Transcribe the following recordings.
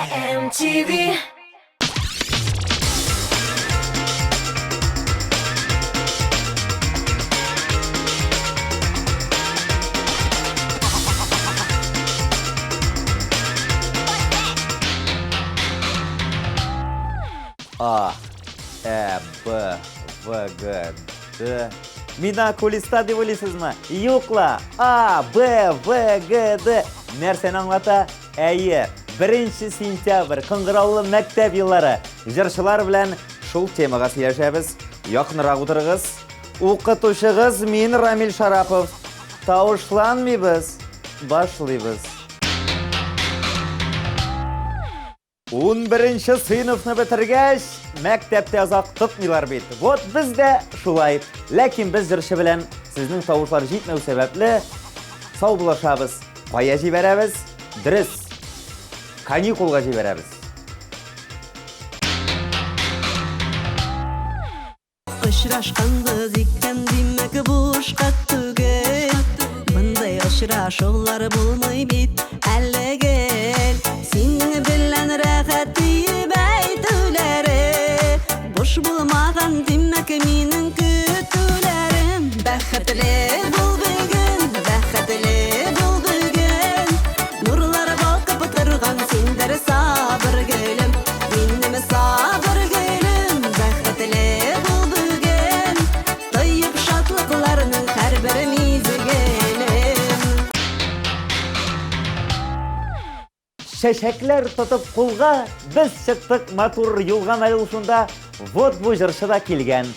MTV. А, Э, Б, В, Г, Д. Мина кулиста дип уйлыйсызмы? Юк ла. А, Б, В, Г, Д. Нәрсәне аңлата? Әйе, 1 сентябрь, кыңгыраулы мәктәп еллары. Җырчылар белән шул темага сөйләшәбез. Якынрак утырыгыз. Укытучыгыз мин, Рамил Шарапов. Тавышланмыйбыз, башлыйбыз. 11 сыйныфны бетергәч, мәктәптә озак тотмыйлар бит. Вот без дә шулай. Ләкин без җырчы белән сезнең тавышлар җитмәү сәбәпле саубуллашабыз. Кая җибәрәбез? Дөрес. Каникулга җибәрәбез. Очрашканбыз икән, димәк, бушка түгел. Мондый очрашулар булмый бит әле гел. Синең белән рәхәт диеп әйтүләре буш булмаган, димәк, минем көтүләрем. Бәхетле бул бүген, бәхетле бул бүген. Нурлар балкып торган синдер сабыр гөлем. Минем сабыр гөлем, бәхетле бул бүген. Тоеп шатлыкларның һәрбер мизгелен. Чәчәкләр тотып кулга, без чыктык матур юлга мәл ул шунда. Вот бу җырчы да килгән.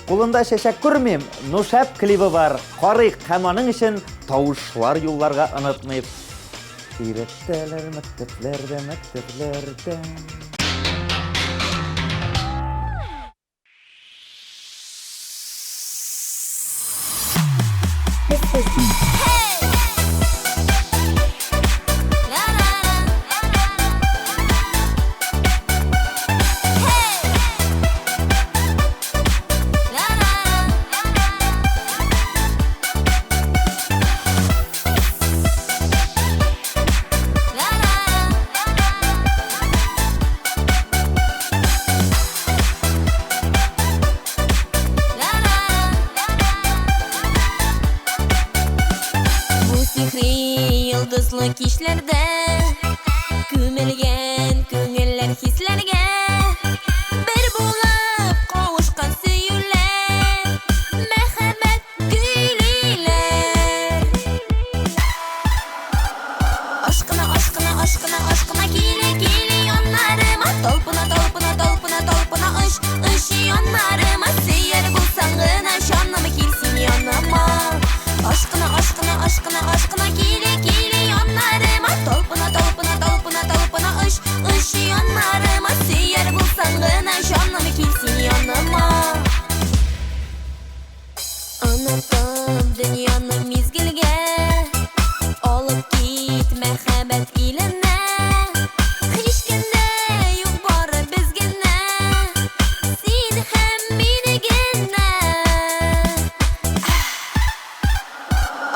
Кулында чәчәк күрмим, ну шәп клибы бар. Карыйк һәм аның өчен тавышлар юлларга онытмыйк. Өйрәтәләр мәктәпләрдә, мәктәпләрдә. Бу сихри йолдызлы кичләрдә Күмелгән күңелләр хисләргә Бер булып кавышкан сөюләр Мәхәббәт көйлиләр. Ашкына, ашкына, ашкына, ашкына, киле, киле яннарыма. Талпына, талпына, талпына, талпына, оч, оч яннарыма. Сөяр булсаң гына, җаным, кил син яныма. Ашкына, ашкына, ашкына, ашкына, киле, киле яннарыма. Талпына, талпына, талпына, талпына, оч, оч яннарыма. Сөяр булсаң гына, җаным, кил син яныма. Онытып дөньяны мизгелгә, Алып кит мәхәббәт иленә. Һич кемдә юк бары без генә, Син һәм мин генә.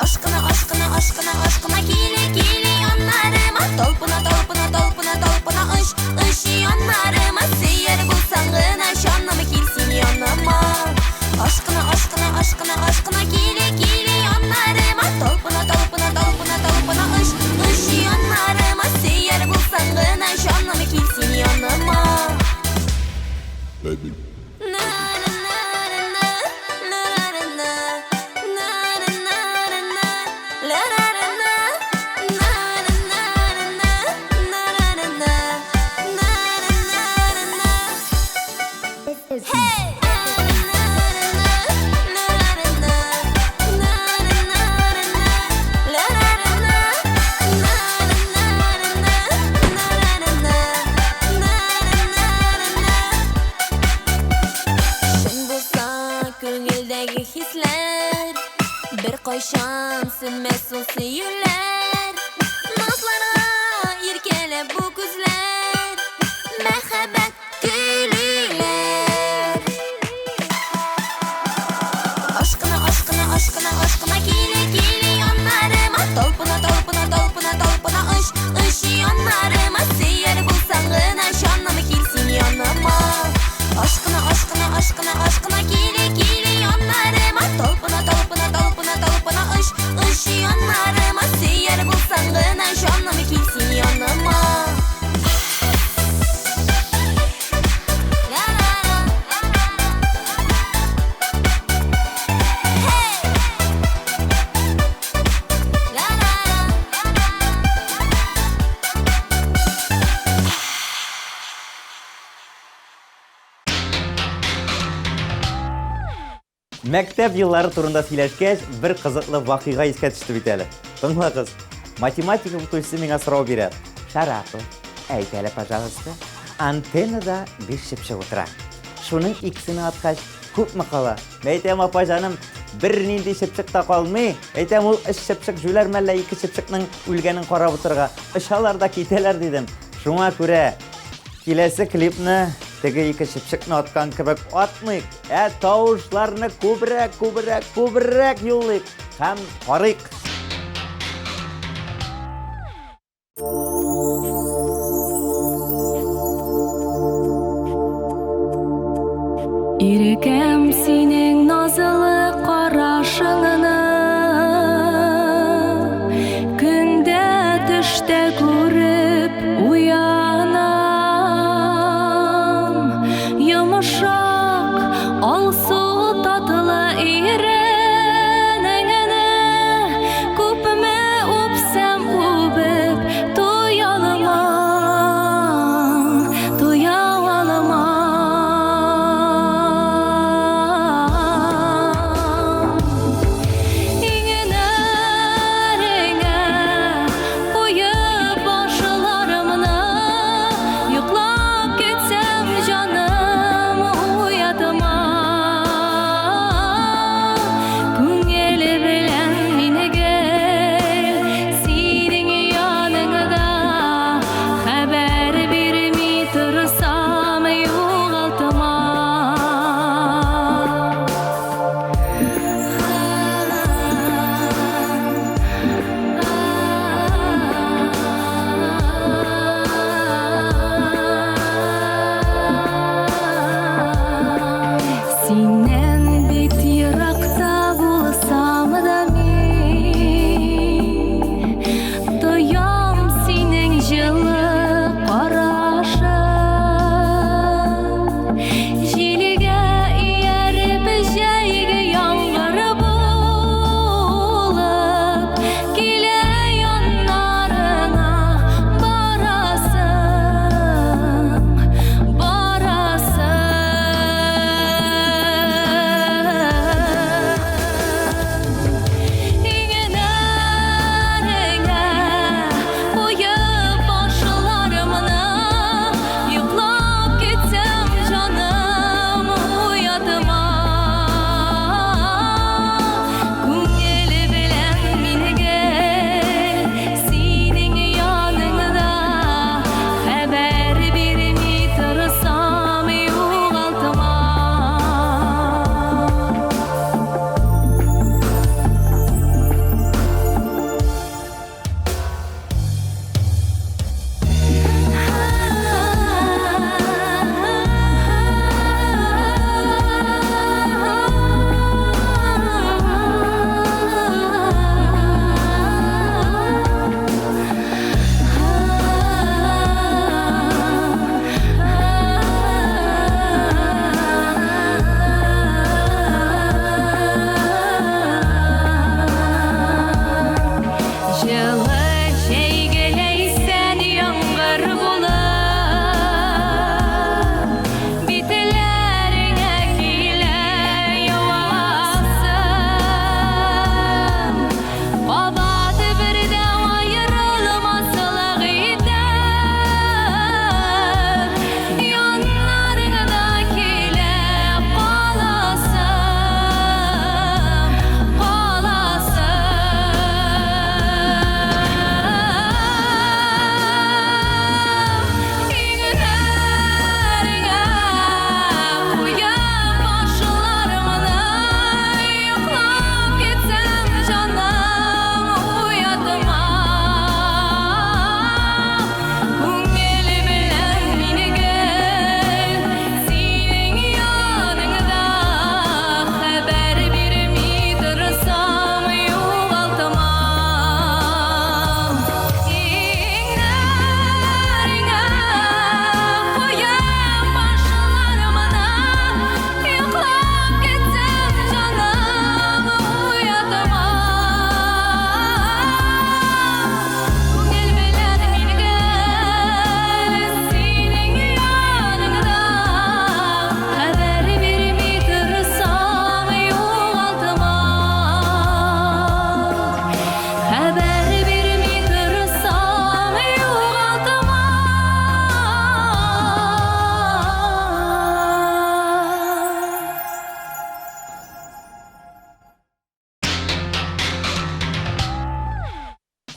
Ашкына, ашкына, ашкына, ашкына, киле, киле яннарыма. Талпына, талпына, талпына, талпына, оч, оч яннарыма. Сөяр булсаң гына, җаным, кил син яныма. Ашкына, ашкына, ашкына, ашкына, киле, киле яннарыма. Талпына, талпына, талпына, талпына, оч, оч яннарыма. Сөяр булсаң гына, җаным, кил син яныма. Чын булса күңелдәге хисләр, Беркайчан сүнмәс ул сөюләр. Назларга иркәләп бу күзләр, Мәхәббәт көйлиләр. Ашкына, ашкына, ашкына, ашкына, киле, киле яннарыма. Талпына, талпына, талпына, талпына, оч, оч яннарыма. Сөяр булсаң Мәктәп еллары турында сөйләшкәч, бер кызыклы вакыйга искә төште бит әле. Тыңлагыз. Математика укытучысы миңа сорау бирә. Шарапов, әйт әле, пожалуйста, антеннада биш чыпчык утыра. Шуның икесен аткач, күпме кала? Әйтәм, апа җаным, бернинди чыпчык та калмый. Әйтәм, ул өч чыпчык җүләр мәллә ике чыпчыкның үлгәнен карап утырырга. Очалар да китәләр, дидем. Шуңа күрә киләсе клипны теге ике чыпчыкны аткан кебек атмыйк, ә тавышларны күбрәк, күбрәк, күбрәк юллыйк һәм карыйк. Ирекәм синең назлы карашыңны Көндә төштә күреп уянам. Йомшак, алсу татлы иренеңне Күпме үпсәм үбеп туя алмам, туя алмам.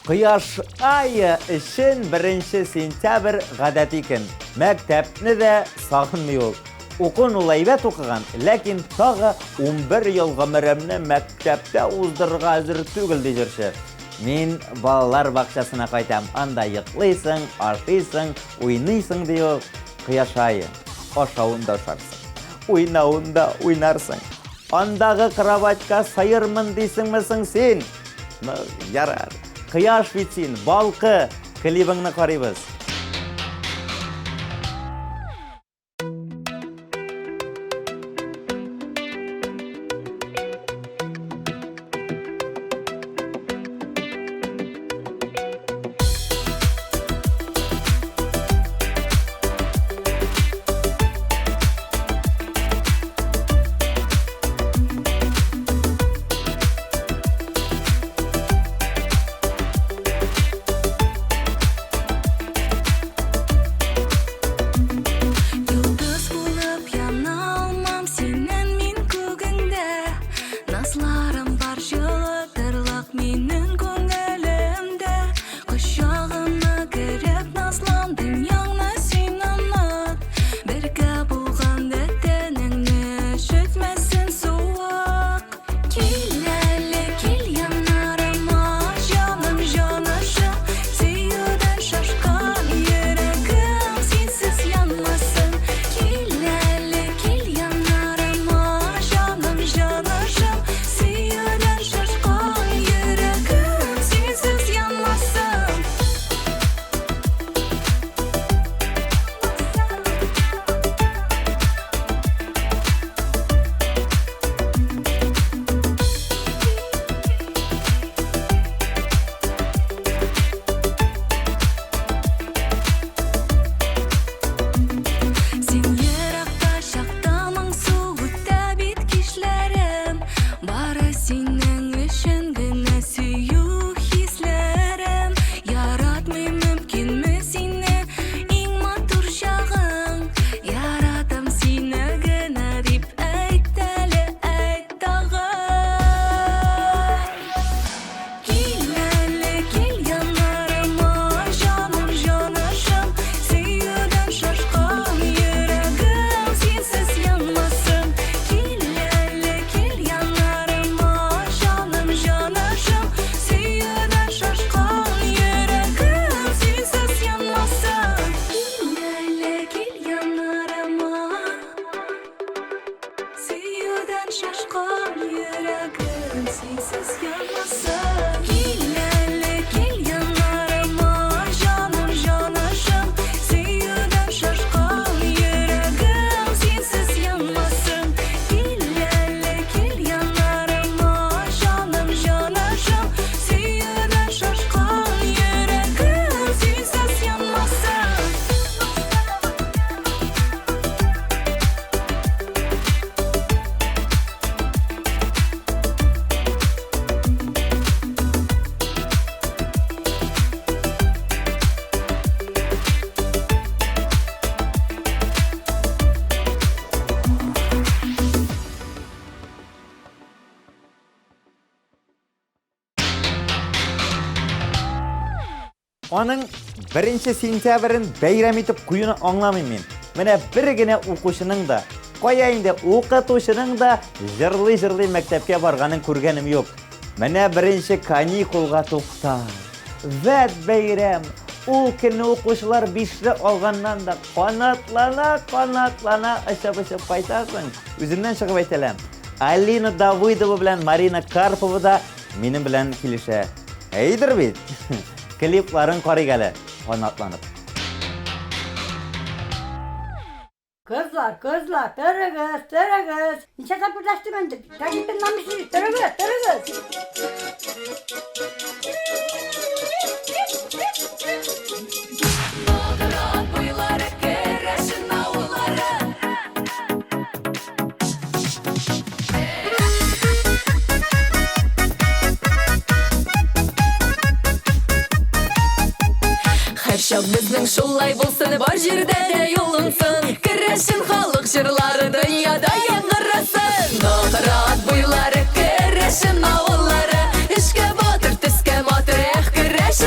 Кояш ае өчен беренче сентябрь гадәти көн. Мәктәпне дә сагынмый ул. Укуын ул әйбәт укыган, ләкин тагы 11 ел гомеремне мәктәптә уздырырга әзер түгел, ди җырчы. Мин балалар бакчасына кайтам, анда йоклыйсың, ашыйсың, уйныйсың, ди ул. Кояш ае, ашавын да ашарсың, уйнавын да уйнарсың. Андагы кроватька сыермын дисеңме соң син? Ну, ярар. Кояш бит син, балкы. Клибыңны карыйбыз. Йолдыз булып яна алмам синнән мин күгеңдә. Назларым бар җылытырлык минем күңелемдә. Кочагыма кереп назлан, дөньяңны син оныт. Бергә булганда тәнеңне өшетмәсен суык. Кил әле, кил яннарыма, җаным, җанашым. Сөюдән шашкан йөрәгем синсез янмасын. Кил әле, кил яннарыма, җаным, җанашым. Сөюдән шашкан йөрәгем синсез янмасын. Син еракта чакта моңсу үтә бит кичләрем. Бары синең өчен генә сөю хисләрем. Яратмый мөмкинме сине, иң матур чагың? Яратам сине генә дип әйт әле, әйт тагын. Кил әле, кил яннарыма, җаным, җанашым. Сөюдән шашкан йөрәгем синсез янмасын. Кил әле, кил яннарыма, җаным, җанашым. Сөюдән шашкан йөрәгем синсез янмасын. Кил әле, кил яннарыма. Сөюдән шашкан йөрәгем синсез янмасын. Кил әле, кил яннарыма, җаным, җанашым. Сөюдән шашкан йөрәгем синсез янмасын. Кил әле, кил яннарыма, җаным, җанашым. Сөюдән шашкан йөрәгем синсез янмасын. Аның беренче сентябрен бәйрәм итеп куюны аңламыйм мин. Менә бер генә укучының да, кая инде укытучының да җырлый-җырлый мәктәпкә барганын күргәнем юк. Менә беренче каникулга тукта. Вәт бәйрәм! Ул көнне укучылар бишле алганнан да канатлана-канатлана очып-очып кайтасың. Үземнән чыгып әйтәләм. Алина Давыдова белән Марина Карпова да минем белән килешә. Әйдер бит. Клипларын карыйк әле, канатланып. Кызлар, кызлар, торыгыз, торыгыз. Ничә тапкыр дәштем инде? Тәкъдим торыгыз, торыгыз. Нократ буйлары, керәшен авыллары. Һәрчак безнең шулай булсын, бар җирдә дә юлынсын. Керәшен халык җырлары дөньяда яңгырасын. Нократ буйлары, керәшен авыллары. Эшкә батыр, төскә матур, эх, керәшен.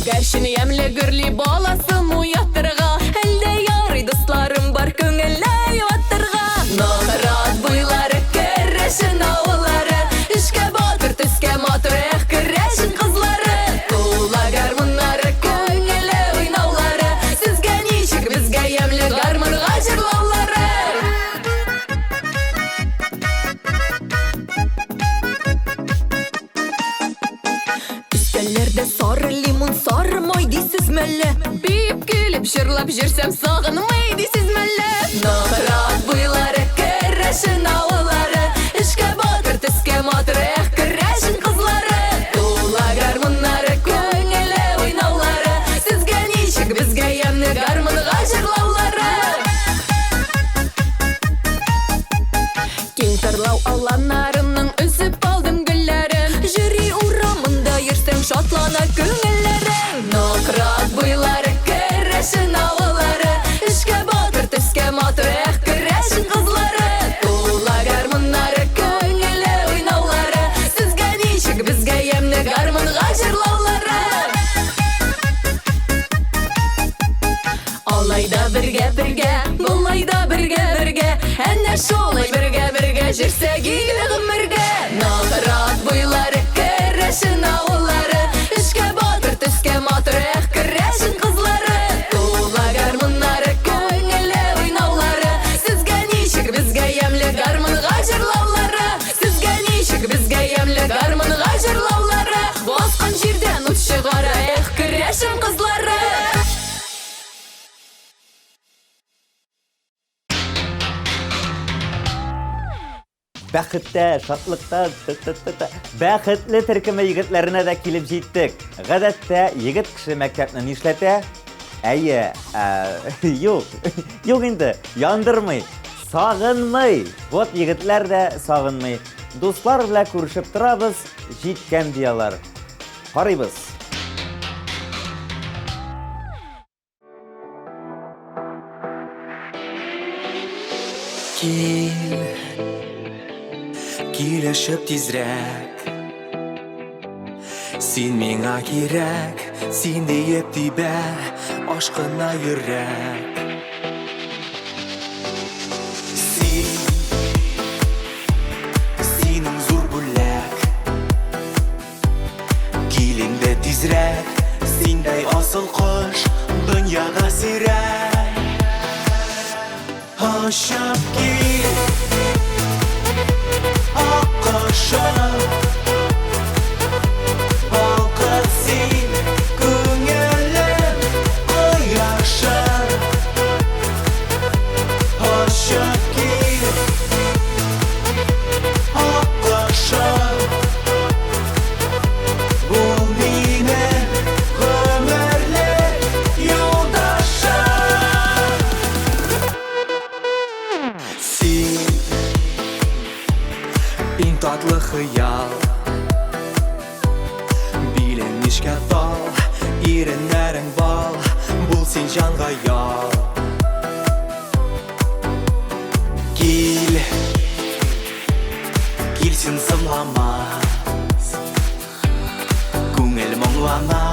Күгәрчен ямьле гөрли баласын уятырга. Әлдә ярый дусларым бар күңелне юатырга. Нократ буйлары, керәшен авыллары, эшкә батыр, төскә матур, эх, керәшен кызлары. Тула гармуннары, күңелле уйнаулары, сезгә ничек, безгә ямьле гармунга җырлаулары. Өстәлләрдә сары лимон, сары май дисез мәллә? Биеп килеп, җырлап җөрсәм сагынмый дисез мәллә? Нократ буйлары, керәшен авыллары, эшкә батыр, төскә матур, эх, керәшен кызлары. Тула гармуннары, күңелле уйнаулары, сезгә ничек, безгә ямьле гармунга җырлаулары. Киң тырлау аланнарының өзеп алдым гөлләрен. Җөри урамында йөрсәң шатлана күңелләрең. Нократ буйлары, керәшен авыллары, эшкә батыр, төскә матур, эх, керәшен кызлары. Тула гармуннары, күңелле уйнаулары, сезгә ничек, безгә ямьле гармунга җырлаулары. Алай да бергә бергә, болай да бергә бергә, әнә шулай бергә бергә җөрсәк иде гомергә. Нократ буйлары, керәшен авыллары, эшкә батыр, төскә матур, эх, керәшен кызлары. Тула гармуннары, күңелле уйнаулары, сезгә ничек, безгә ямьле гармунга җырлаулары. Сезгә ничек, безгә ямьле гармунга җырлаулары. Баскан җирдән ут чыгара, эх, керәшен кызлары. Бәхеттә, шатлыкта, т-т-т-т. Бәхетле төркеме егетләренә дә килеп җиттек. Гадәттә, егет кеше мәктәпне нишләтә? Әйе, ә, юк, юк инде, яндырмый, сагынмый. Вот егетләр дә сагынмый. Дуслар белән күрешеп торабыз, җиткән ди алар. Карыйбыз. Кил, килешеп тизрәк. Син миңа кирәк, син диеп тибә ашкына йөрәк. Син, синең зур бүләк. Кил инде тизрәк, синдәй асыл кош дөньяда сирәк. Очып кил, ак кошым, балкыт син, күңелем кояшым. Очып кил, ак кошым, бул минем гомерлек юлдашым. Син иң татлы хыял, Билең нечкә тал, иреннәрең бал, бул син җанга ял. Кил, кил син соңлама, Күңел моңлана,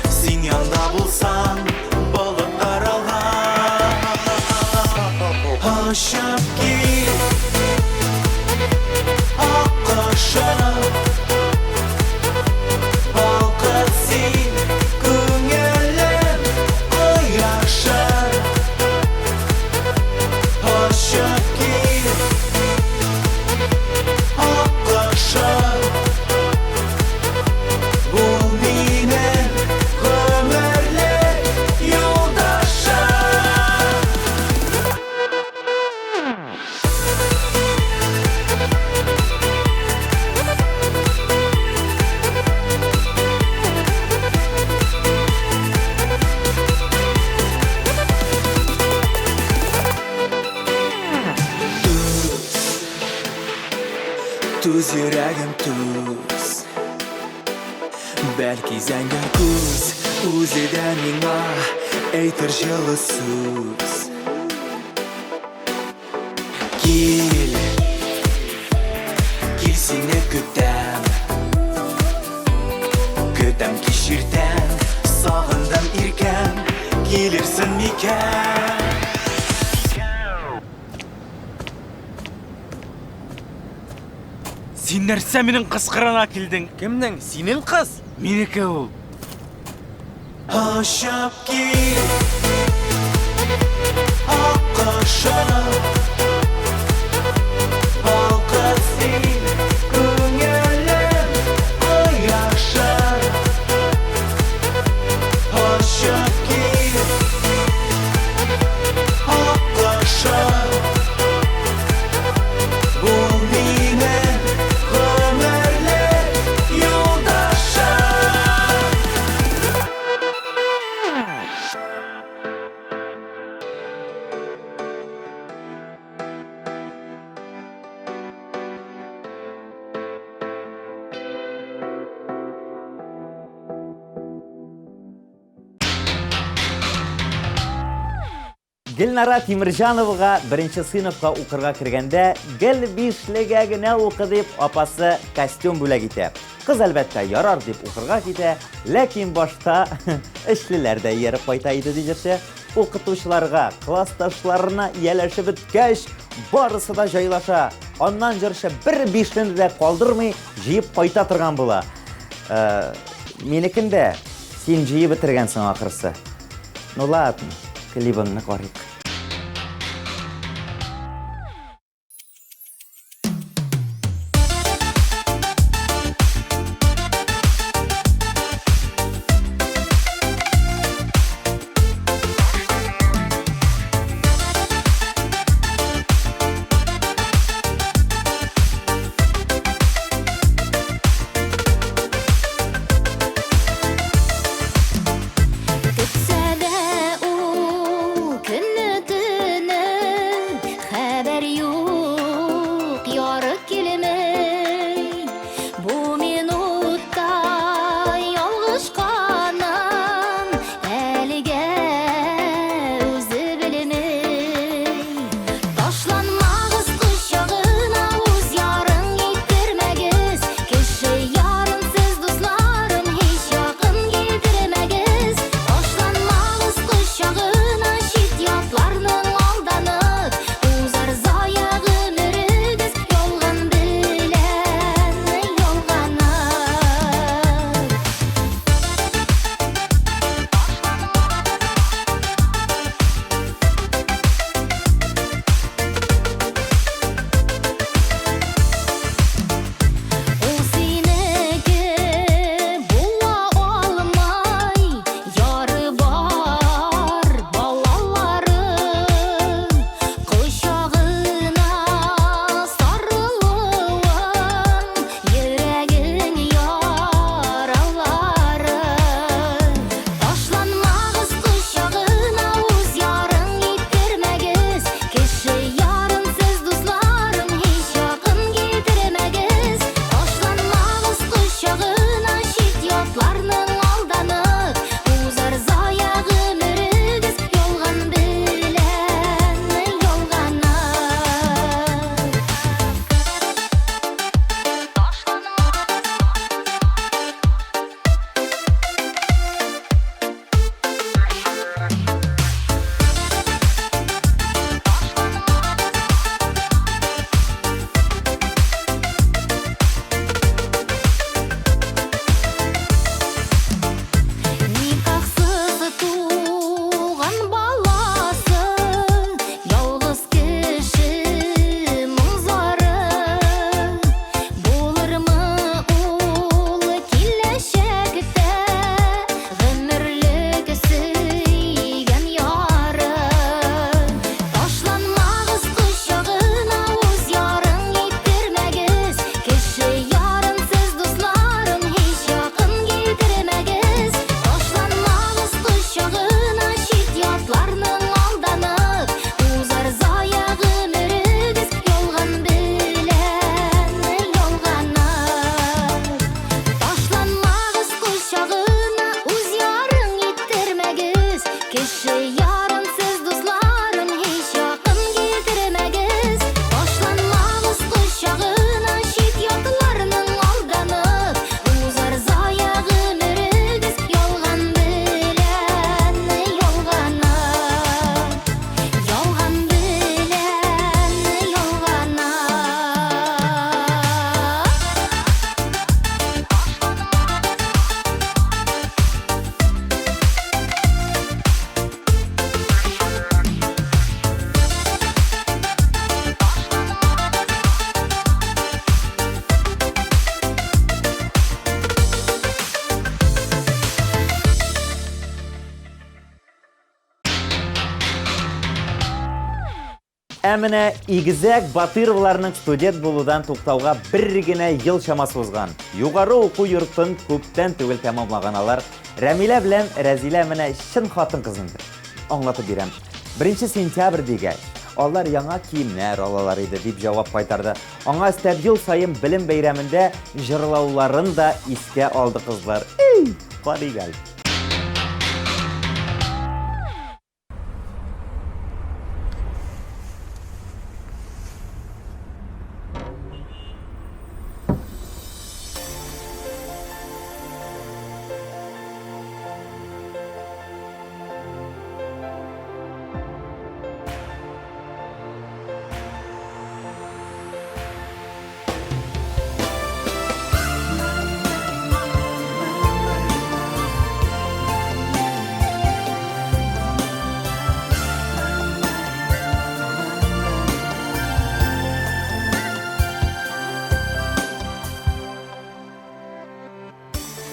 син янда булсаң, болыт тарала. Очып кил, ак кошым, балкыт син, күңелем кояшым. Очып кил, ак кошым, бул минем гомерлек юлдашым. Түз, түз йөрәгем түз. Бәлки зәңгәр күз үзе дә миңа әйтер җылы сүз. Кил, кил сине көтәм. Көтәм кич иртән, сагынам. икән. Син нәрсә минем кыз кырына килдең? Кемнең? Синең кыз? Минеке ул. Очып кил, аккошым, балкыт син, күңелем кояшы. Очып кил, аккошым, бул минем гомерлек юлдашым. Гөлнара Тимерҗановага беренче сыйныфка укырга кергәндә гел бишлегә генә укы дип апасы костюм бүләк итә. Кыз әлбәттә ярар дип укырга китә, ләкин башта эшлеләр дә ияреп кайта иде ди җырчы. Укытучыларга, классташларына ияләшеп беткәч, барысы да җайлаша. Аннан җырчы бер бишлене дә калдырмый җыеп кайта торган була. Э, минекен дә син җыеп бетергәнсең ахрысы. Ну ладно, клибыңны карыйк. Көтсә дә ул көнне. Ә менә игезәк Батыровларның студент булудан туктауга бер генә ел чамасы узган. Югары уку йортын күптән түгел тәмамлаган алар. Рәмилә белән Рәзилә менә чын хатын-кыз инде. Аңлатып бирәм. Беренче сентябрь дигәч, алар яңа киемнәр алалар иде, дип җавап кайтарды. Аңа өстәп ел саен белем бәйрәмендә җырлауларын да искә алды кызлар. Эй, карыйк әле.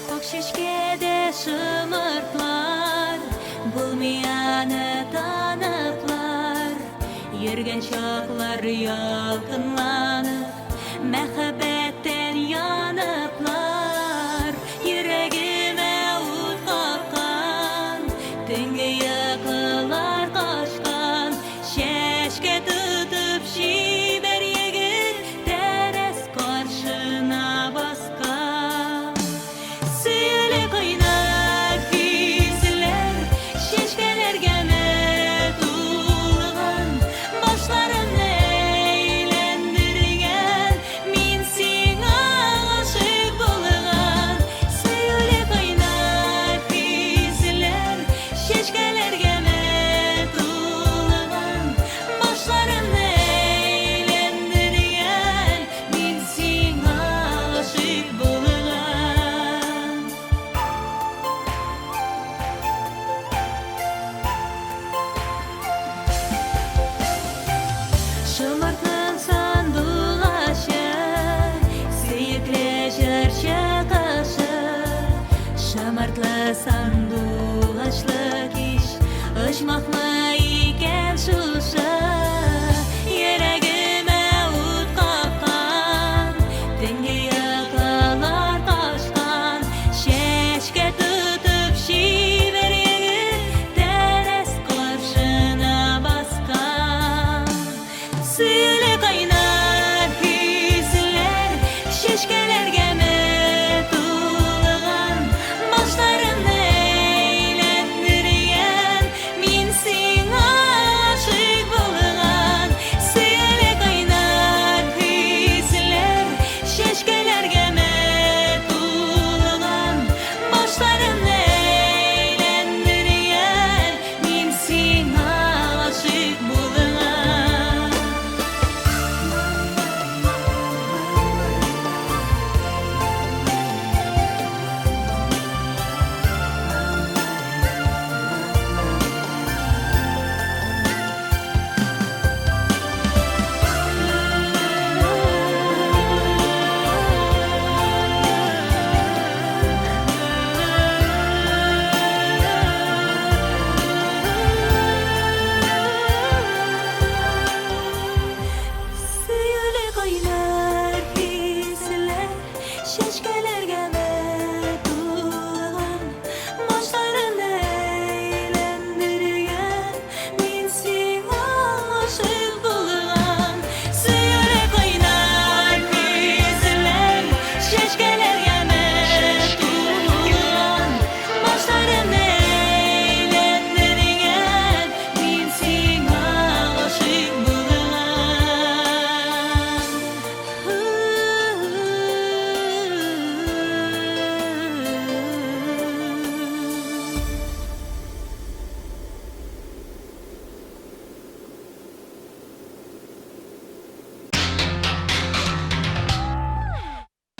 Ак чәчкәдә шомыртлар, Булмый аны таныплар. Йөргән чаклар ялкынланып, Мәхәббәттән яныплар. Йөрәгемә ут капкан, Төнге йокылар качкан. Чәчкә тотып чибәр егет Тәрәз каршына баскан. Сөюле кайнар хисләр Чәчкәләргә тулган, Башларымны әйләндергән, Мин сиңа гашыйк булган. Сөюле кайнар хисләр Чәчкәләргә тулган, Башларымны әйләндергән, Мин сиңа гашыйк булган. Шомыртның сандугачы, сөекле җырчы кошы. Шомыртлы сандугачлы кич, оҗмахмы икән шушы? Йөрәгемә ут капкан, төнге йокылар качкан. Чәчкә тотып чибәр егет тәрәз каршына баскан. Сөюле кайнар хисләр чәчкәләргә тулган, Башларымны әйләндергән, мин сиңа гашыйк булган. Сөюле кайнар хисләр чәчкәләргә тулган, Башларымны әйләндергән, мин сиңа гашыйк булган. Сөюле кайнар хисләр чәчкәләргә тулган, Башларымны әйләндергән, мин сиңа гашыйк булган. Сөюле кайнар хисләр чәчкәләргә тулган, Башларымны әйләндергән, мин сиңа гашыйк булган.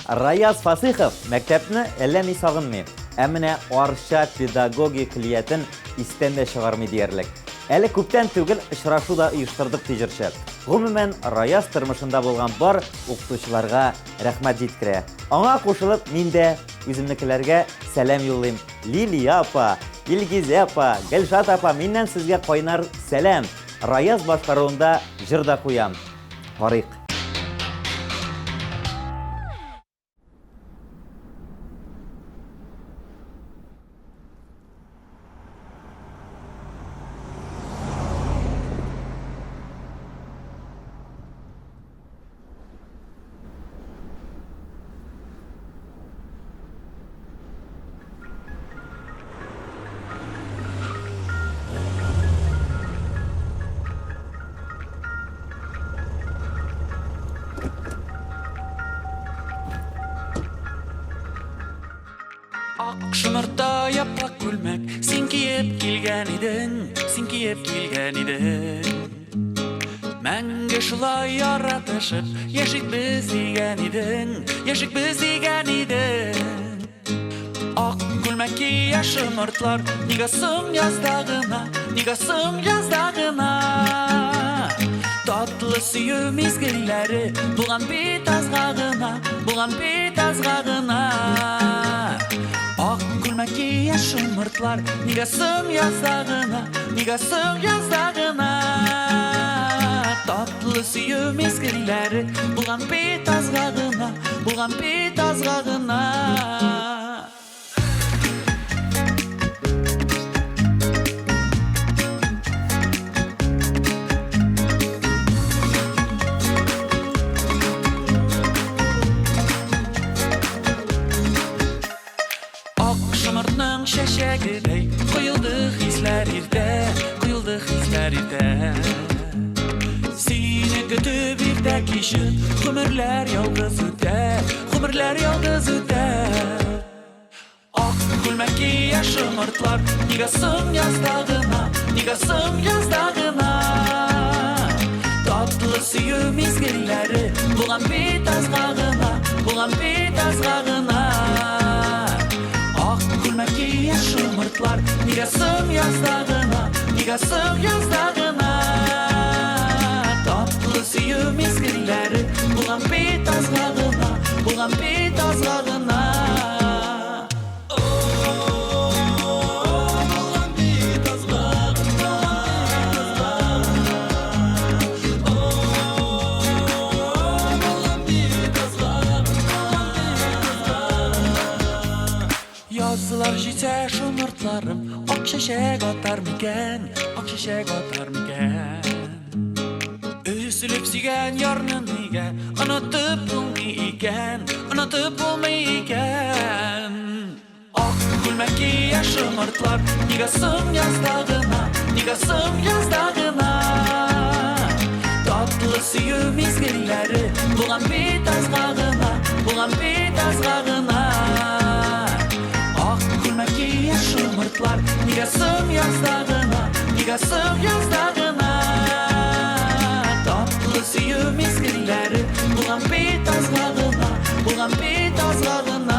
Раяз Фасыйхов мәктәпне әллә ни сагынмый. Ә менә Арча педагогия көллиятен истән дә чыгармый диярлек. Әле күптән түгел очрашу да оештырдык, ди җырчы. Гомумән, Раяз тормышында булган бар укытучыларга рәхмәт җиткерә. Аңа кушылып, мин дә үземнекеләргә сәлам юллыйм. Лилия апа, Илгизә апа, Гөлшат апа, миннән сезгә кайнар сәлам. Раяз башкаруында җыр да куям. Карыйк. Ак шомырта япак күлмәк Син киеп килгән идең, син киеп килгән идең. Мәңге шулай яратышып Яшик без дигән идең, яшик без дигән идең. Ак күлмәк кия шомыртлар Нигә соң язда гына, нигә соң язда гына? Татлы сөю мизгелләре Булган бит азга гына, булган бит азга гына. Ак күлмәк кия шомыртлар Нигә соң язда гына, нигә соң язда гына? Татлы сөю мизгелләре Булган бит азга гына, булган бит азга гына. Ак шомыртның чәчәгедәй Коелды хисләр иртә, коелды хисләр иртә. Сине көтеп иртә кичен Гомерләр ялгыз үтә, гомерләр ялгыз үтә. Ак күлмәк кия шомыртлар Нигә соң язда гына, нигә соң язда гына? Татлы сөю мизгелләре Булган бит азга гына, булган бит азга гына. Ак күлмәк кия шомыртлар Нигә соң язда гына, нигә соң язда гына? Татлы сөю мизгелләре Булган бит азга гына, булган бит азга гына. Язлар җитә шомыртларым Ак чәчәк атар микән, ак чәчәк атар микән? Өзелеп сөйгән ярны нигә Онытып булмый икән, онытып булмый икән? Ак күлмәк кия шомыртлар Нигә соң язда гына, нигә соң язда гына? Татлы сөю мизгелләре Булган бит азга гына, булган бит азга гына. Ак күлмәк кия шомыртлар Нигә соң язда гына, нигә соң язда гына? Татлы сөю мизгелләре Булган бит азга гына, булган бит азга гына.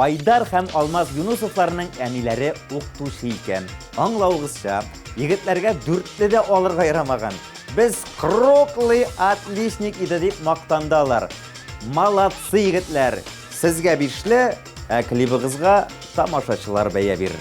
Айдар һәм Алмаз Юнусовларның әниләре укытучы икән. Аңлавыгызча, егетләргә дүртле дә алырга ярамаган. Без круглый отличник иде дип мактанды алар. Молодцы егетләр! Сезгә бишле, ә клибыгызга тамашачылар бәя бирер.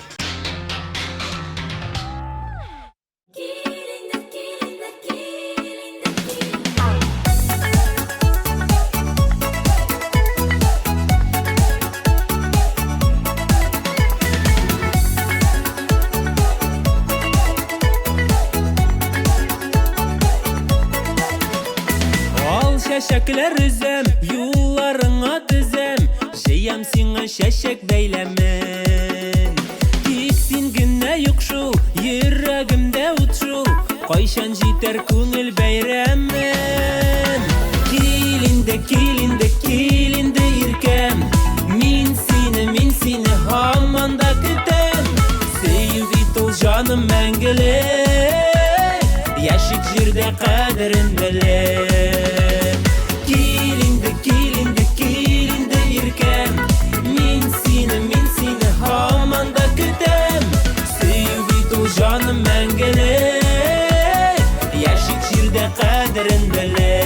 Ал чәчәкләр өзәм, юлларыңа төзәм, җыям сиңа чәчәк бәйләмен. Тик син генә юк шул, йөрәгемдә ут шул, кайчан җитәр күңел бәйрәмен. инде, кил инде, кил инде, иркәм. Мин сине, мин сине һаман да көтәм. Сөю бит ул, җаным, мәңгелек. Яшик җирдә кадерен белеп. Кил инде, кил инде, кил инде, иркәм. Мин сине, мин сине һаман да көтәм. Сөю бит ул, җаным, мәңгелек. Яшик җирдә кадерен белеп.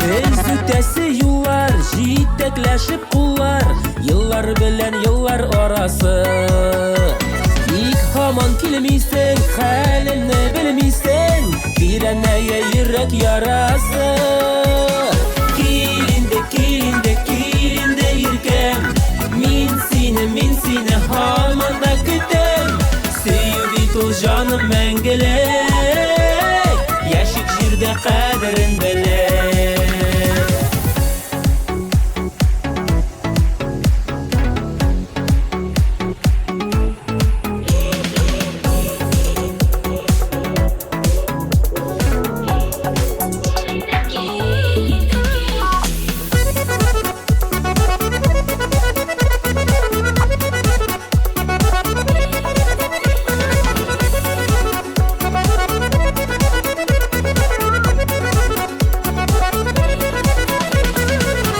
Без үтәсе юллар, җитәкләшеп куллар, еллар белән еллар арасы. Ник һаман килмисең, хәлемне белмисең, тирәнәя йөрәк ярасы. Кил инде, кил инде, кил инде, иркәм. Мин сине, мин сине һаман да көтәм. Сөю бит ул, җаным, мәңгелек. Яшик җирдә кадерен белеп.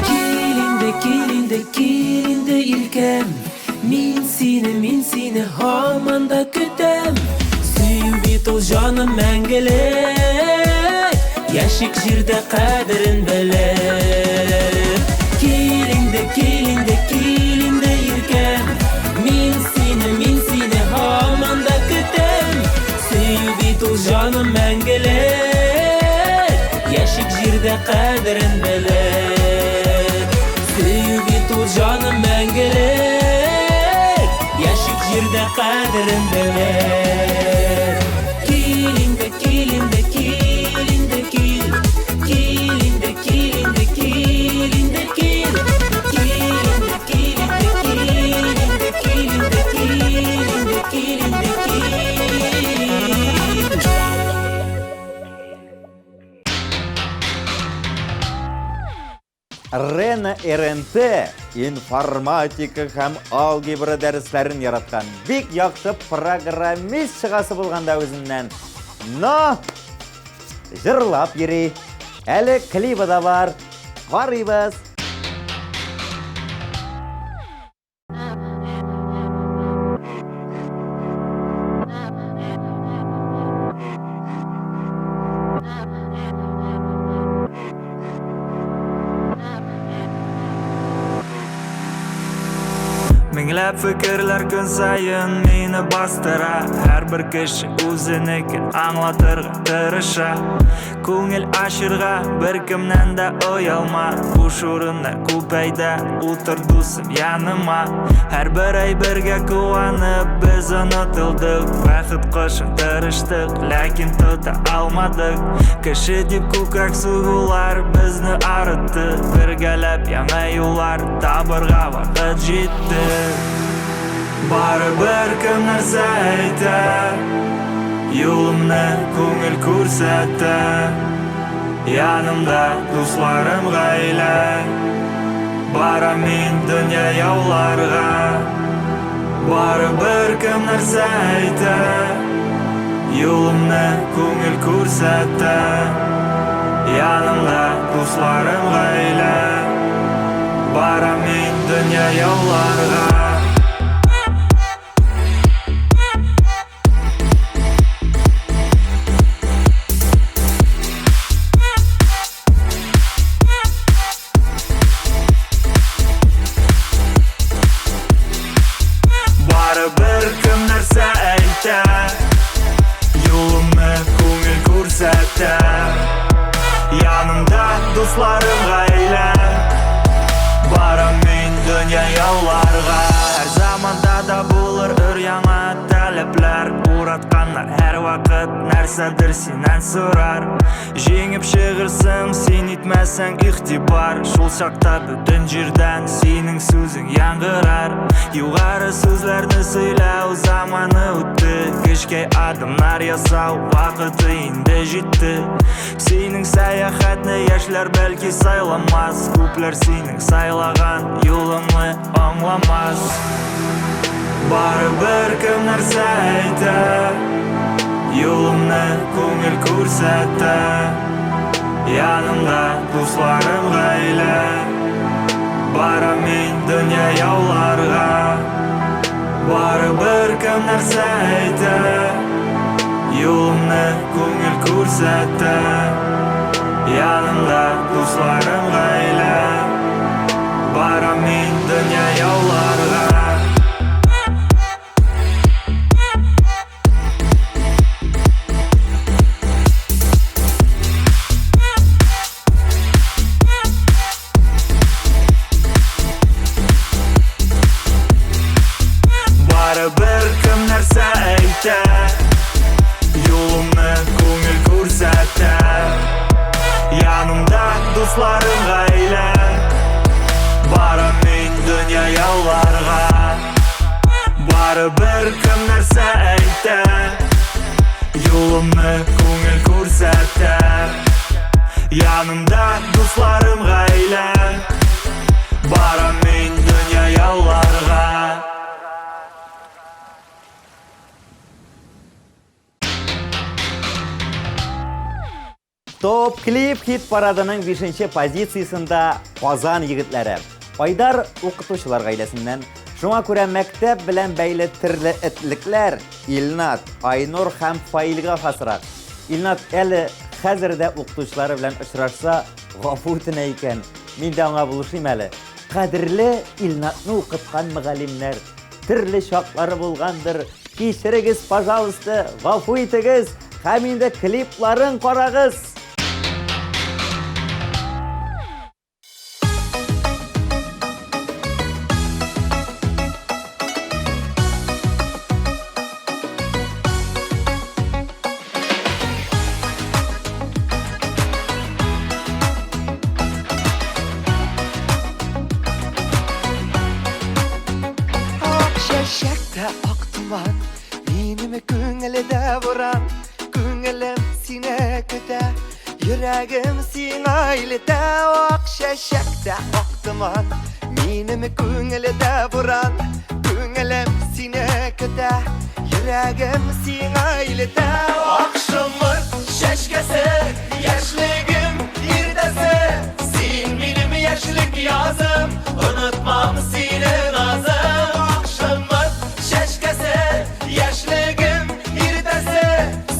Кил инде, кил инде, кил инде, иркәм. Мин сине, мин сине һаман да көтәм. Сөю бит ул, җаным, мәңгелек. Яшик җирдә кадерен белеп. Кил инде, кил инде, кил инде, иркәм. Мин сине, мин сине һаман да көтәм. Сөю бит ул, җаным, мәңгелек. Яшик җирдә кадерен белеп. Сөю бит ул, җаным, мәңгелек. Яшик җирдә кадерен белеп. Кил инде, кил инде, кил инде, кил. Кил инде, кил инде, кил инде, кил. Кил инде, кил инде, кил инде, кил инде, кил инде, кил инде, кил. Рена РНТ информатика һәм алгебра дәресләрен яраткан. Бик яхшы программист чыгасы булган да үзеннән. Но җырлап йөри. Әле клибы да бар. Карыйбыз. Меңләп фикерләр көн саен мине бастыра. Һәрбер кеше үзенекен аңлатырга тырыша. Күңел ачырга беркемнән дә оялма. Буш урыннар күп, әйдә, утыр, дусым, яныма. Һәрбер әйбергә куанып без онытылдык. Бәхет кошын тырыштык, ләкин тота алмадык. Кеше дип күкрәк сугулар безне арытты. Бергәләп яңа юллар табырга вакыт җитте. Барыбер кем нәрсә әйтә, юлымны күңел күрсәтә. Янымда дусларым, гаилә. Барам мин дөнья яуларга. Барыбер кем нәрсә әйтә, юлымны күңел күрсәтә. Янымда дусларым, гаилә. Барам мин дөнья яуларга. Барыбер кем нәрсә әйтә, юлымны күңел күрсәтә. Янымда дусларым, гаилә. Барам мин дөнья яуларга. Һәр заманда да булыр өр-яңа таләпләр. Уратканнар һәрвакыт нәрсәдер синнән сорар. Җиңеп чыгырсың, син итмәсәң игътибар. Шул чакта бөтен җирдән синең сүзең яңгырар. Югары сүзләрне сөйләү заманы үтте. Кечкәй адымнар ясау вакыты инде җитте. Синең сәяхәтне яшьләр бәлки сайламас. Күпләр синең сайлаган юлыңны аңламас. Барыбер кем нәрсә әйтә, юлымны күңел күрсәтә. Янымда дусларым, гаилә, барам мин дөнья яуларга. Барыбер кем нәрсә әйтә, юлымны күңел күрсәтә. Янымда дусларым, гаилә, барам мин дөнья яуларга. Барыбер кем нәрсә әйтә, юлымны күңел күрсәтә. Янымда дусларым, гаилә, барам мин дөнья яуларга. Барыбер кем нәрсә әйтә, юлымны күңел күрсәтә. Янымда дусларым, гаилә, барам мин дөнья яуларга. Топ клип хит парадының 5 позициясендә Казан егетләре. Айдар укытучылар гаиләсеннән. Шуңа күрә мәктәп белән бәйле төрле этлекләр Илнат, Айнур һәм Фаилгә хасрак. Илнат әле хәзер дә укытучылары белән очрашса, гафу үтенә икән. Мин дә аңа булышыйм әле. Кадерле Илнатны укыткан мөгаллимнәр, төрле чаклары булгандыр. Кичерегез, пожалуйста, гафу итегез. Һәм инде клипларын карагыз. Ак чәчәк тә ак томан, Минем күңелдә буран, Күңелем сине көтә, Йөрәгем сиңа илтә. Ак чәчәк тә ак томан, Минем күңелдә буран, Күңелем сине көтә, Йөрәгем сиңа илтә. Ак шомырт чәчкәсе, яшьлегем иртәсе, Син минем яшьлек язым, Онытмам сине, назым. Ак шомырт Чәчкәсе, яшьлегем иртәсе,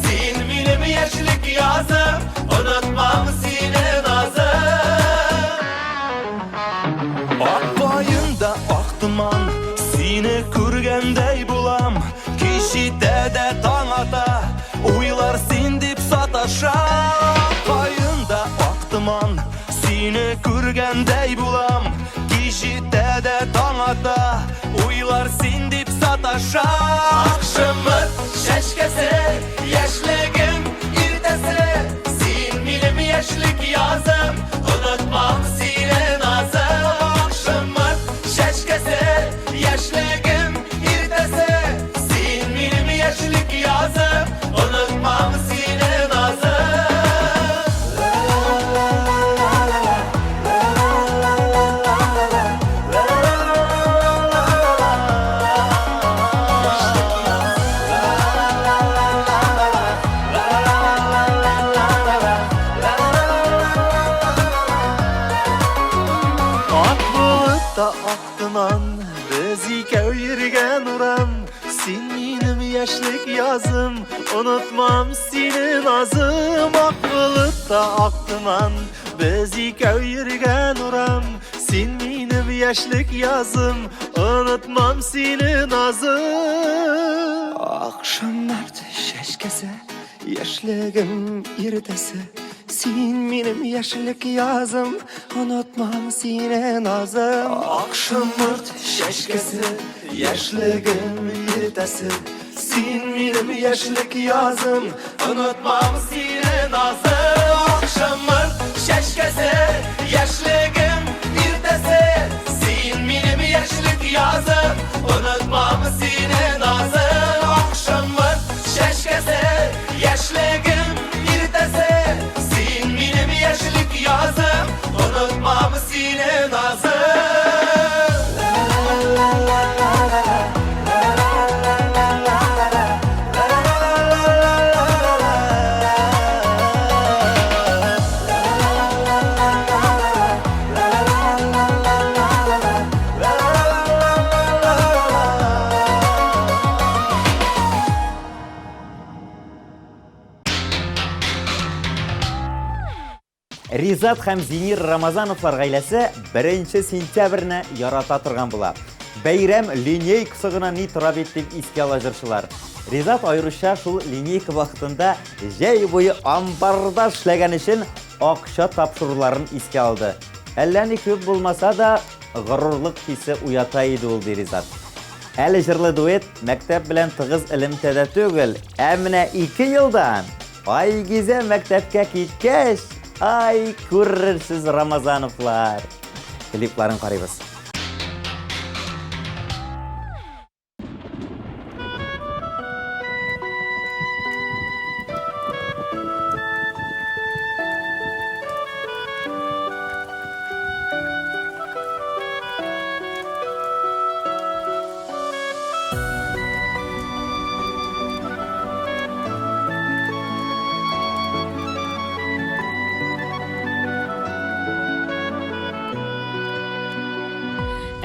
Син минем яшьлек язым, Онытмам сине, назым. Ак каенда ак томан, Сине күргәндәй булам. Кич җитә дә таң ата, Уйлар син дип саташа. Ак каенда ак томан, Сине күргәндәй булам. Кич җитә дә таң ата, Уйлар син дип саташа. Ак шомырт чәчкәсе, яшьлегем иртәсе, Син минем яшьлек язым, Онытмам сине, назым. Ак шомырт чәчкәсе, яшьлегем иртәсе, Син минем яшьлек язым, Онытмам сине, назым. Ак болыт та ак томан, без икәү йөргән урам, Син минем яшьлек язым, онытмам сине, назым. Ак болыт та ак томан, без икәү йөргән урам, Син минем яшьлек язым, онытмам сине, назым. Ак шомарт чәчкәсе, яшьлегем иртәсе, Син минем яшьлек язым, онытмам сине, назым. Ак шомырт чәчкәсе, яшьлегем иртәсе, Син минем яшьлек язым, онытмам сине назым. Акшамыр чәчкәсе, яшьлегем иртәсе. Син минем яшьлек язым, онытмам сине назым. Акшамыр чәчкәсе, яшьлегем иртәсе. Син минем яшьлек язым, онытмам сине назым. Ризат һәм Зинир Рамазановлар гаиләсе 1 сентябрьне ярата торган була. Бәйрәм линейкасы гына ни тора бит дип искә ала җырчылар. Ризат аеруча шул линейка вакытында җәй буе амбарда эшләгән өчен акча тапшыруларын искә алды. Әллә ни күп булмаса да, горурлык хисе уята иде ул, ди Ризат. Әле җырлы дуэт мәктәп белән тыгыз элемтәдә түгел, ә менә ике елдан Айгизә мәктәпкә киткәч, ай, күрерсез Рамазановлар. Клипларын карыйбыз.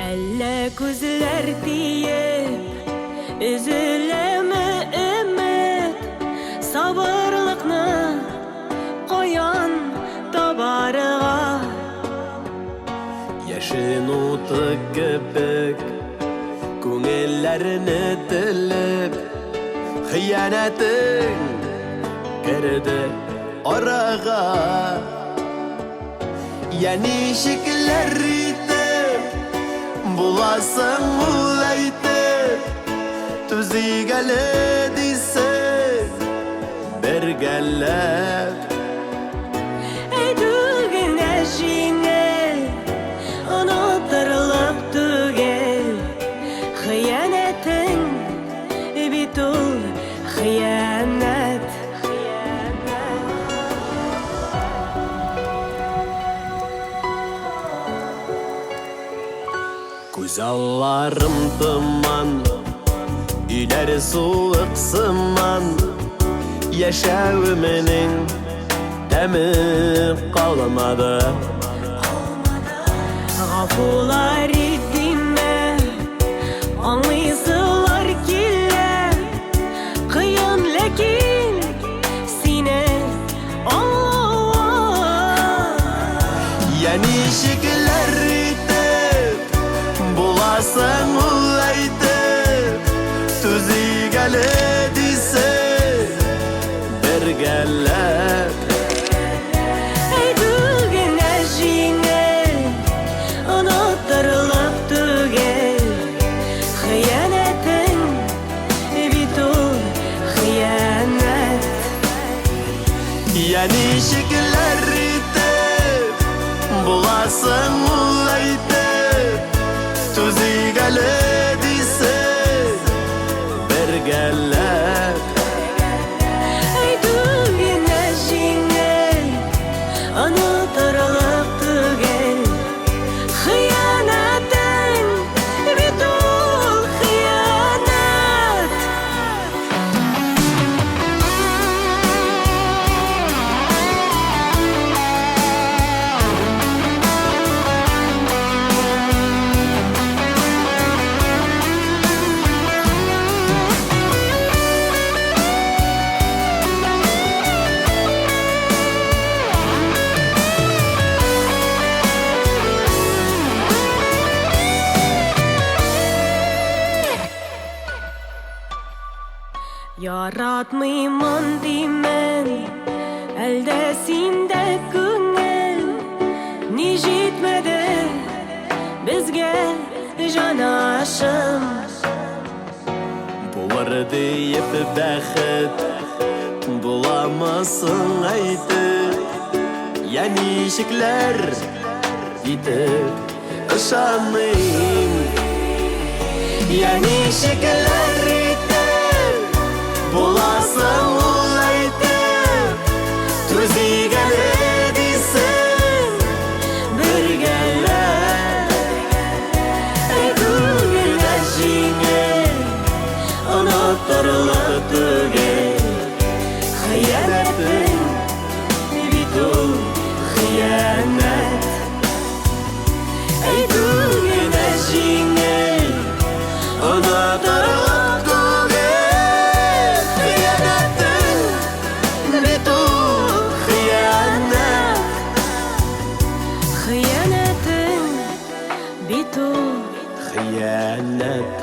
Әллә күзләр тиеп, өзеләме өмет, сабырлыкны каян табарга? Яшен уты кебек Күңелләрне телеп Хыянәтең керде арага Я ничекләр итеп Буласың ул әйтеп Түзик әле дисең Бергәләп Әйтү генә җиңел, онытырлык түгел. Хыянәтең бит ул хыянәт. Күз алларым томан, өйләр суык сыман, Яшәвеменең тәме калмады. Гафулар ит димә, аңлыйсылар килә. Кыен ләкин сине аңлавы. Я ничекләр итеп буласың ул әйтеп, Түзик әле дисең бергәләп. Әйтү генә җиңел, онытырлык түгел. Хыянәтең бит ул хыянәт. Я ничекләр итеп буласың ул әйтеп, Түзик әле дисең бергәләп. Әйтү генә җиңел, онытырлык түгел. Хыянәтең бит ул хыянәт. Яратмыймын димен, әлдә синдә күңел. Ни җитмәде безгә, җанашым? Булыр Бар диеп бәхет буламы соң әйтеп, Я ничекләр итеп ышаныйм? Я ничекләр итеп буласың ул әйтеп, Түзик әле дисең бергәләп. Әйтү генә җиңел, онытырлык түгел. Хыянәтең бит ул хыянәт. Әйтү генә җиңел, онытырлык түгел. Хыянәтең бит ул хыянәт. Хыянәтең бит ул Хыянәт.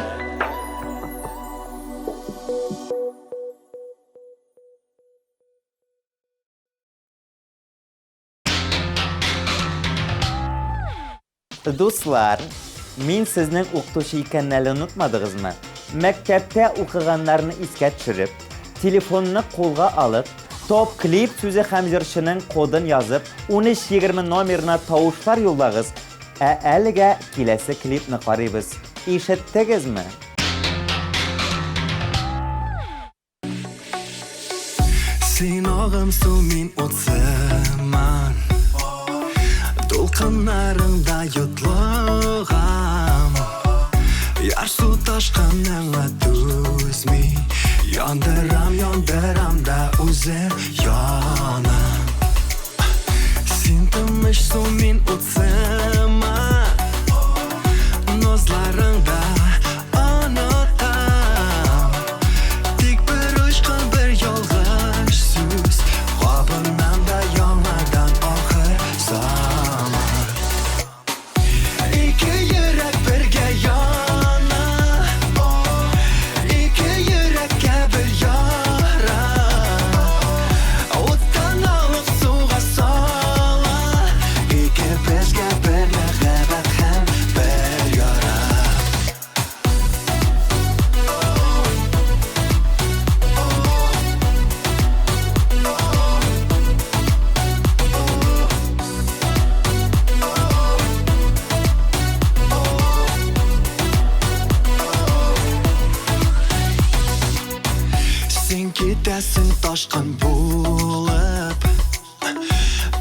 Дуслар, мин сезнең укытучы икәнне әле онытмадыгызмы? Мәктәптә укыганнарны искә төшереп, телефонны кулга алып, Топ клип сүзе һәм җырчының кодын язып, 1320 номерына тавышлар юллагыз. Ә әлегә киләсе клипны карыйбыз. Ишеттегезме? Син агым су, мин ут сыман. Дулкыннарыңда йотлыгам. Ярсу ташкыныңа түзми. Яндырам, яндырам да үзем янам. Син тыныч су, мин ут сыман. Назларыңда онытам. Тик бер очкын, бер ялгыш сүз кабынам да яңадан ахыр заман. Ике йөрәк бергә яна, ике йөрәккә бер яра. Уттан алып суга сала, икебезгә бер мәхәббәт һәм бер яра. Син китәсең ташкын булып,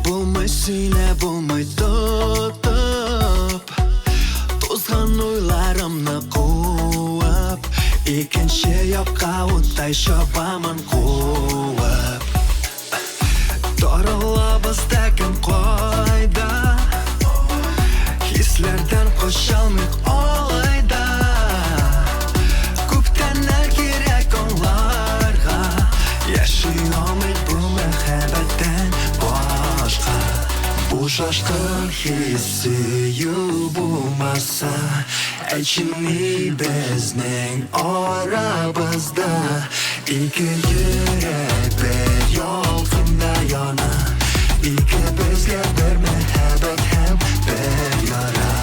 Булмый сине, булмый тотып. Тузган уйларымны куып, Икенче якка уттай чабамын куып. Таралабыз да кем кайда, Хисләрдән качалмыйк алай да. Күптәннәр кирәк аңларга, Яши алмыйк бу мәхәббәттән башка. Бу шашкын хис сөю булмаса, Әйтче ни безнең арабызда? Ике йөрәк бер ялкында яна, Икебезгә бер мәхәббәт һәм бер яра.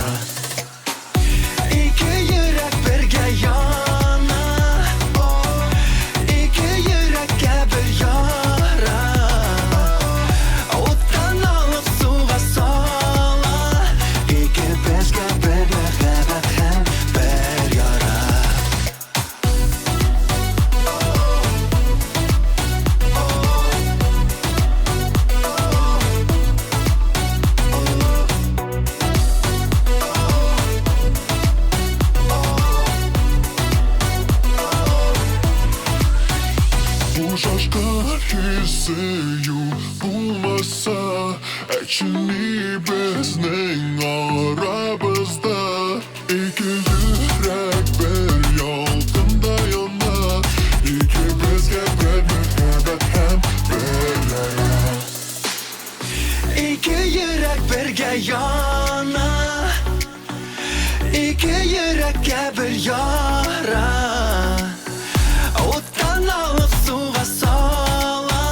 Ике йөрәк бергә яна, ике йөрәккә бер яра. Уттан алып суга сала, Икебезгә бер мәхәббәт һәм бер яра. Бу шашкын хис сөю булмаса, Әйтче ни безнең арабызда? Ике йөрәк бер ялкында яна, Икебезгә бер мәхәббәт һәм бер яра. Ике йөрәк бергә яна, Ике йөрәккә бер яра. Уттан алып суга сала,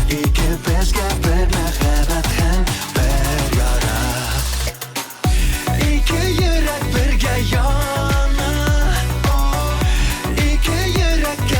Икебезгә бер мәхәббәт һәм бер яра. Ике йөрәк бергә яна, Ике йөрәккә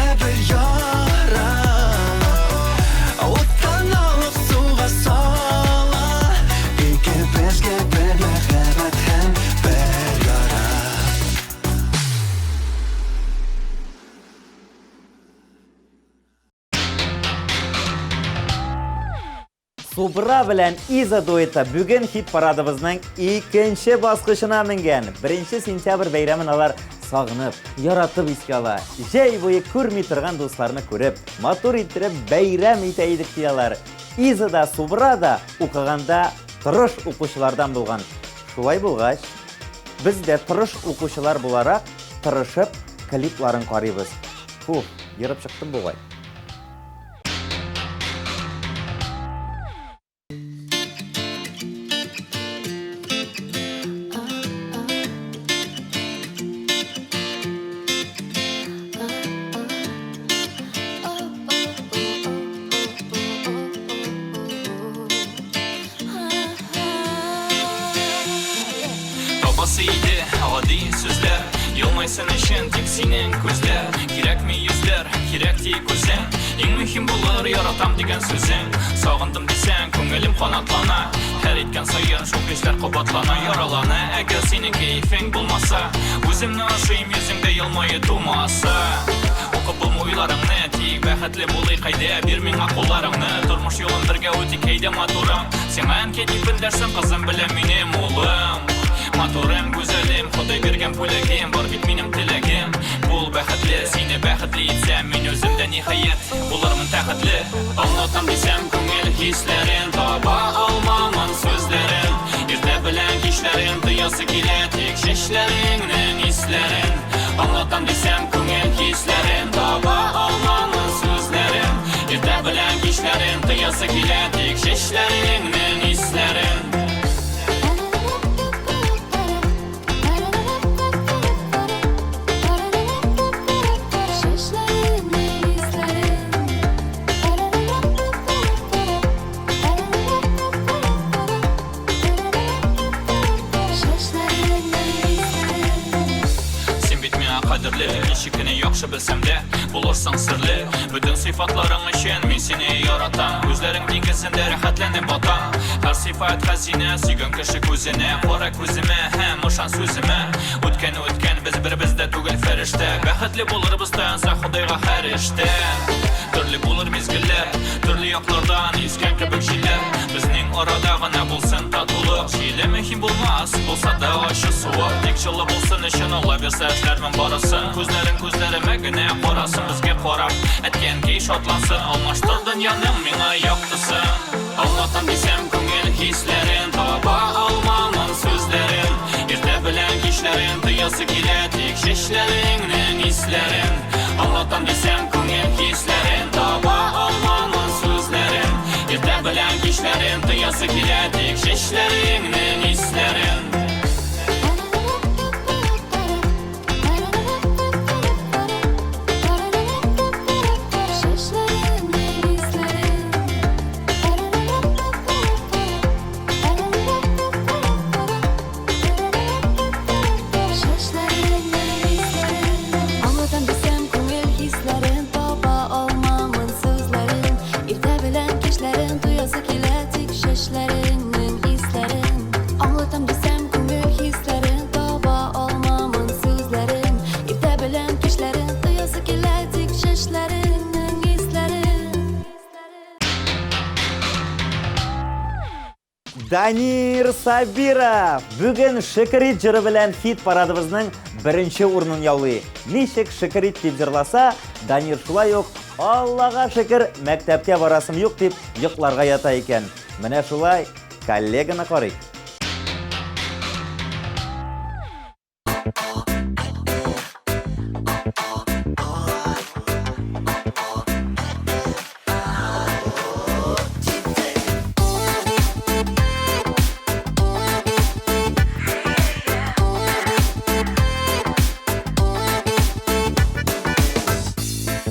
Субра белән Иза дуэты бүген хит парадыбызның икенче баскычына менгән. 1 сентябрь бәйрәмен алар сагынып, яратып искә ала. Җәй буе күрми торган дусларны күреп, матур иттереп бәйрәм итә идек ди алар. Иза да, Субра да укыганда тырыш укучылардан булган. Шулай булгач, без дә тырыш укучылар буларак, тырышып клипларын карыйбыз. Фу, ерып чыктым бугай. Табасы иде гади сүзләр Елмайсын өчен тик синең күзләр Кирәкми йөзләр, кирәк тик үзең Иң мөһим булыр яратам дигән сүзең Сагындым дисәң, күңелем канатлана Һәр иткән саен шул хисләр кабатлана Яралана, әгәр синең кәефең булмаса Үземне ошыйм йөзеңдә елмаю тумаса Укып булмый уйларыңны, тик бәхетле булыйк әйдә Бир миңа кулларыңны, тормыш юлын бергә үтик әйдә матурым Сиңа әнкәй дип эндәшсен, кызым белән минем улым Матурым, гүзәлем, Ходай биргән бүләгем Бар бит минем теләгем, бул бәхетле Сине бәхетле итсәм, мин үзем дә ниһаять Булырмын тәхетле Аңлатам дисәм күңел хисләрен Таба алмамын сүзләрен Иртә белән кичләрен тоясы килә Тик чәчләреңнең исләрен Аңлатам дисәм күңел хисләрен Таба алмамын сүзләрен Иртә белән кичләрен тоясы килә Тик чәчләреңнең исләрен Син бит миңа кадерле, ничек кенә яхшы белсәм дә, булырсың серле. Бөтен сыйфатларың өчен мин сине яратам. Күзләрең диңгезендә рәхәтләнеп батам. Һәр сыйфат хәзинә, сөйгән кеше күзенә, кара күземә һәм ышан сүземә. Үткән үткән, без беребез дә түгел фәрештә. Бәхетле булырбыз таянса Ходайга һәр эштә. Төрле булыр мизгелләр, төрле яклардан искән кебек җилләр. Безнең арада гына булсын татулык. Җиле мөһим булмас, булса да ачы суык. Тик җылы булсын өчен Алла бирсә эшләрмен барысын. Күзләрең күзләремә генә карасын, безгә карап әткәнкәй шатлансын. Алмаштыр дөньяның миңа яктысын. Аңлатам дисәм күңел хисләрен, таба алмамын сүзләрен. Иртә белән кичләрен тоясы килә тик чәчләреңнең исләрен. Аңлатам дисәм күңел хисләрен, таба алмамын сүзләрен. Иртә белән кичләрен тоясы килә тик чәчләреңнең исләрен. Аңлатам дисәм күңел хисләрен, таба алмамын сүзләрен. Иртә белән кичләрен тоясы килә тик чәчләреңнең исләрен. Аңлатам дисәм күңел хисләрен, таба алмамын сүзләрен. Иртә белән кичләрен тоясы килә тик чәчләреңнең исләрен. Данир Сабиров бүген Шөкер ит җыры белән хит парадыбызның беренче урынын яулый. Ничек Шөкер ит дип җырласа, Данир шулай ук Аллага шөкер, мәктәпкә барасым юк дип йокларга ята икән. Менә шулай коллеганы карыйк.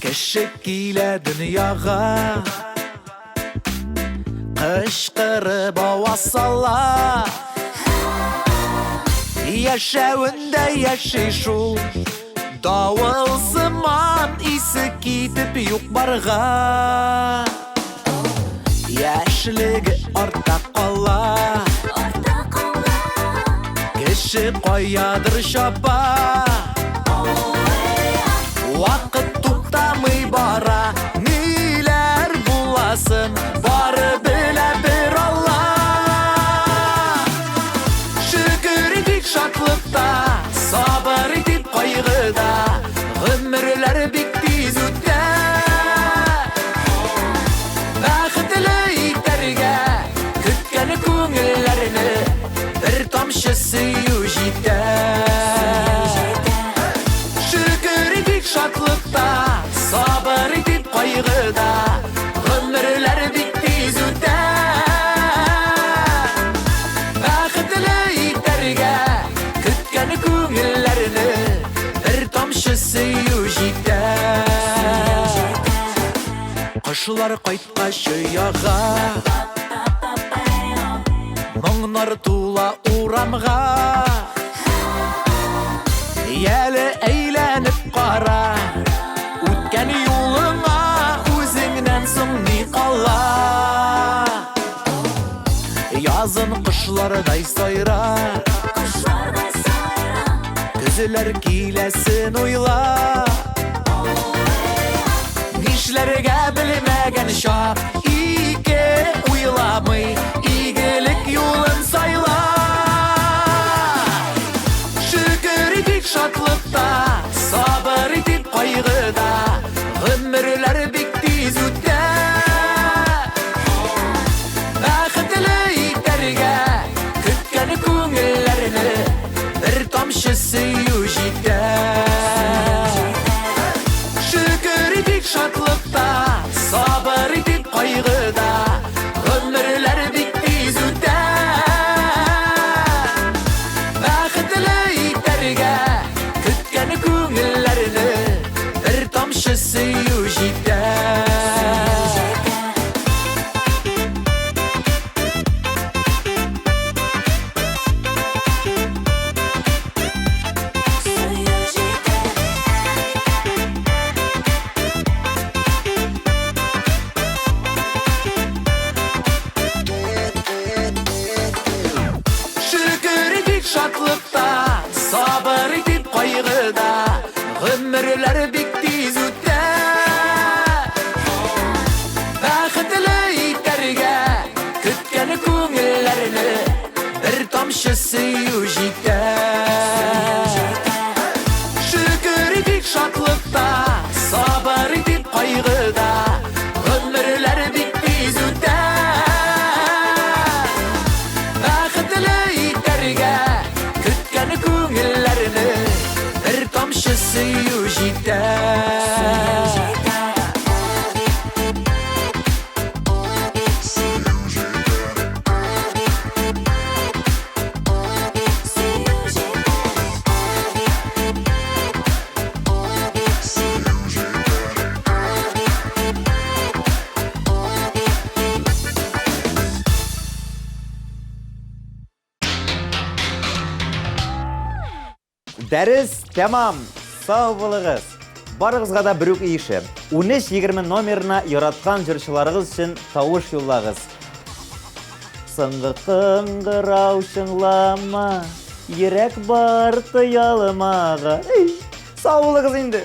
Кеше килә дөньяга Кычкырып аваз сала Яшәвендә яши шул Давыл сыман исе китеп юк барга Яшьлеге артта кала Кеше каядыр чаба Вакыт туктамый бара Ниләр буласын бары белә Кошлар кайткач ояга, Моңнар тула урамга. Яле әйләнеп кара, Үткән юлыңа, үзеңнән соң ни кала? Язын кошлардай сайра, Көзләр киләсен уйла. Нишләргә белмәгән чак, Ике уйламый, игелек юлын сайла. Шөкер итик шатлыкта, Сабыр итик кайгыда, Гомерләр бик тиз үтә. Бәхетле итәргә көткән күңелләрне Бер тамчы сөю җитә. Шөкер итик шатлыкта, Сабыр итик кайгыда, Гомерләр бик тиз үтә. Бәхетле итәргә көткән күңелләрне Бер тамчы сөю җитә. Шөкер итик шатлыкта, Сабыр итик кайгыда, Гомерләр бик тиз үтә. Бәхетле итәргә көткән күңелләрне Бер тамчы сөю җитә. Шөкер итик шатлыкта, Сабыр итик кайгыда, Гомерләр бик тиз үтә. Бәхетле итәргә көткән күңелләрне Бер тамчы сөю җитә. Дәрес тәмам. Сау булыгыз. Барыгызга да бер үк ише. 13-20 номерына яраткан җырчыларыгыз өчен тавыш юллагыз. Соңгы кыңгырау чыңлама, йөрәк бар тоялмага. Сау булыгыз инде.